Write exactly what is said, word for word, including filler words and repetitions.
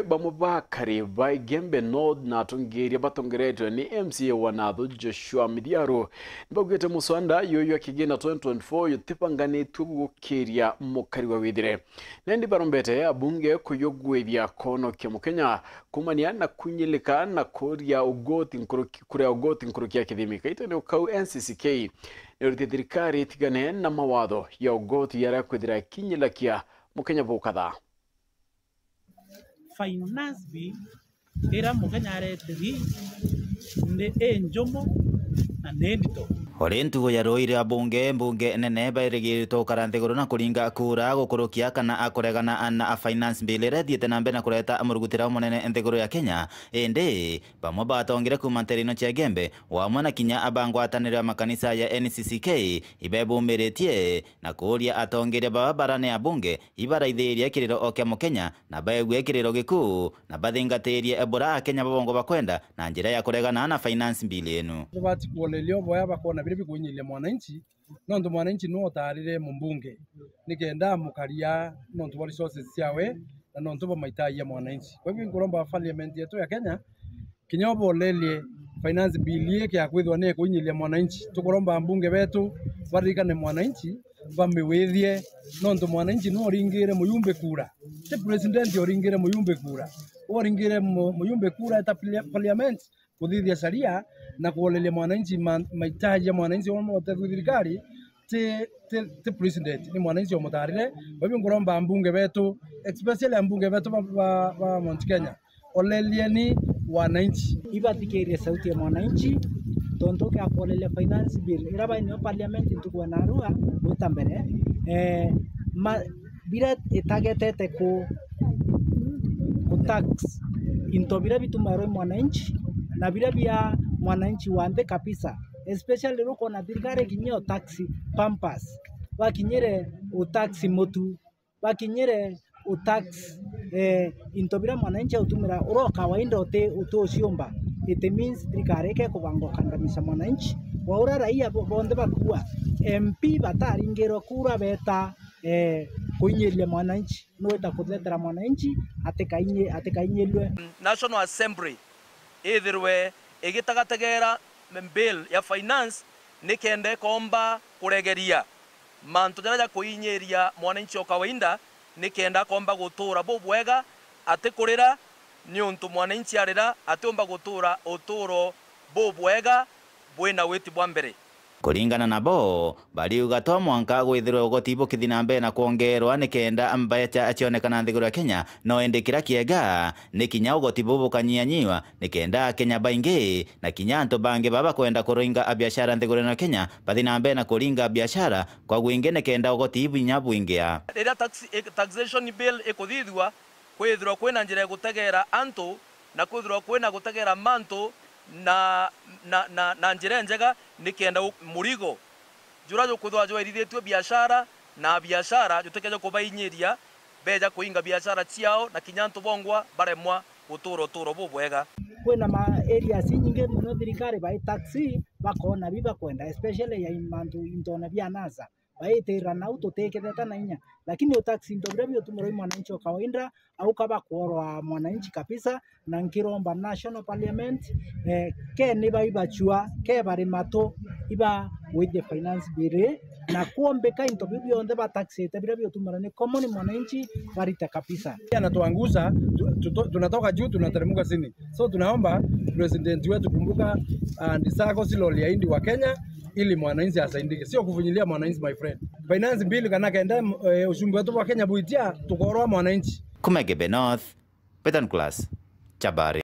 Bamwe ba akari ba Igembe North na atongeria batongeretwe ni M C A wa Nathu Joshua Mithiaru nibaugite muswada yuyu ya kigina twenty twenty-four yutibanganitue gukiria mukari wa withire. Nendi barombete abunge kuyugwithia kwonokia Mukenya kumania na kunyilika na kuria ugoti nkuruki, kuria ugoti nkuruki ya kithimi. Kaitene kau N C C K niurite thirikari itigane na mawatho ya ugoti yaria kwithira ikinyilakia Mukenya bukatha. Finance bill ira Mukenya areteri ni injumu na ni ndito. Uri ntugo ya ruiri abunge, mbunge nene bairigiritwe gukara nthiguru na kuringa kura gukurukia kana akuregana na finance bill iria ithiite na mbere na kureta murugutira umunene nthiguru ya Kenya. Indi bamwe batongire kuuma nterino cia Igembe, o amwe na kinya aba ngwataniro ya makanisa ya N C C K, ibebumiritie na kuuria atongeria baba barani abunge ibaraithirie kiriro o kia Mukenya na baegue kiriro gikuu na bathingatirie bura Akenya babongwa bakwenda na njira ya kuregana na finance bill inu. Tubati kuoreria uboya bakoona biria bikuinyiria mwananchi, nontu mwananchi niwe utaarire mumbunge nikenda amukaria nontu bwa resources ciawe na nontu bwa mahitaji ya mwananchi. Kwa hivyo, nkuromba parliament yetu ya Kenya kinya uborerie finance bill ii kia kwithirwa ni ikuinyiria mwananchi. Tukuromba ambunge betu baririkane mwananchi, bamiwithie, nontu mwananchi niwe uringire muyumbe kura. Ti president uringire muyumbe kura. Uringire mu-, muyumbe kura eta parlia-, parliament kuthithia sharia na kuoreria mwananchi ma-, mahitaji ya mwananchi. Wona utethua thirikari, ti, ti, ti president, ni mwananchi umutaarire. Kwa hivyo, nkuromba ambunge betu, especially ambunge betu ba, ba, ba Mount Kenya, orerieni wananchi. Ibathikirie sauti ya mwananchi, tontu kia kuoreria finance bill ira bainio parliament ntuku ya narua gwita mbere, eh, ma-, biria itagetete ku, ku tax into biria bitumirwa i mwananchi na biria bia mwananchi wa nthi kabisa, especially riu ukoona thirikari ikinyie o tax pampers, bakinyire u tax mutu, bakinyire u tax, eh, into biria mwananchi autumira uria o kawaida uti, uti uciumba. It means thirikari ike kubanga ukandamiza mwananchi wa uria raia bo-, bonthe bakua. M P bataringirwe kura beta, eh, kuinyiria mwananchi, nwita kuthetera mwananchi atikainyi-, atikainyirirwe. National Assembly ithirwe igitagategera bill ya finance nikenda ikomba kuregeria mantu jaria ja kuinyiria mwananchi o kawaida, nikenda akomba gutura bubwega atikurira, niuntu mwananchi arira atiumba gutura uturo bubwega bwina witi bwa mbere. Kuringana nabo, bariuga to mwanka gwithirwe ugoti bukithi na mbere na kwongerwa nikenda mbeca cionekana nthiguru ya Kenya, no indi kiria kiega ni kinya ugoti buu bukanyianyiwa nikenda Akenya baingi na kinya antu bangi baba bakwenda kuringa biashara nthiguru ino ya Kenya bathi na mbere na kuringa biashara kwa gwingi nikenda ugoti ibu inya bwingia. Riria tax-, taxation bill ikuthithua, kwithirwa kwina njira ya gutegera antu na kwithirwa kwina gutegera mantu na, na, na, na njira injega, nikenda u-, murigo juria jukwithirwa jwairithitue biashara na biashara jutikeje kubainyiria, beja kuinga biashara ciao na kinya antu bongwa baremwa gutura uturo bubwega. Kwina ma areas inyingi mono thirikari bai tax bakoona bi bakwenda, especially ya mantu into na bia anasa. Baitira nau tutikitheta na inya. Lakini u tax into biria biutumurwa i mwananchi o kawaida, au kaba kuorwa mwananchi kabisa, na nkiromba National Parliament, eh, ke ni baibachua, ke bari matu, iba with the finance bill, na kuombika into biu bionthe ba taxite biria biutumurwa ni common mwananchi barite kabisa. Anatuangusha, tu-, tu-, tunatoka juu, tunateremka chini. So tunaomba president wetu, kumbuka, ah, ndisako siloli ya indi wa Kenya, ili mwananchi asaidike, sio kufinyilia mwananchi, my friend. Finance bill kana kenda, eh, ushumbi wetu wa Kenya buitia, tukorwa mwananchi. Kuma Igembe North, Betan Class, Chabari.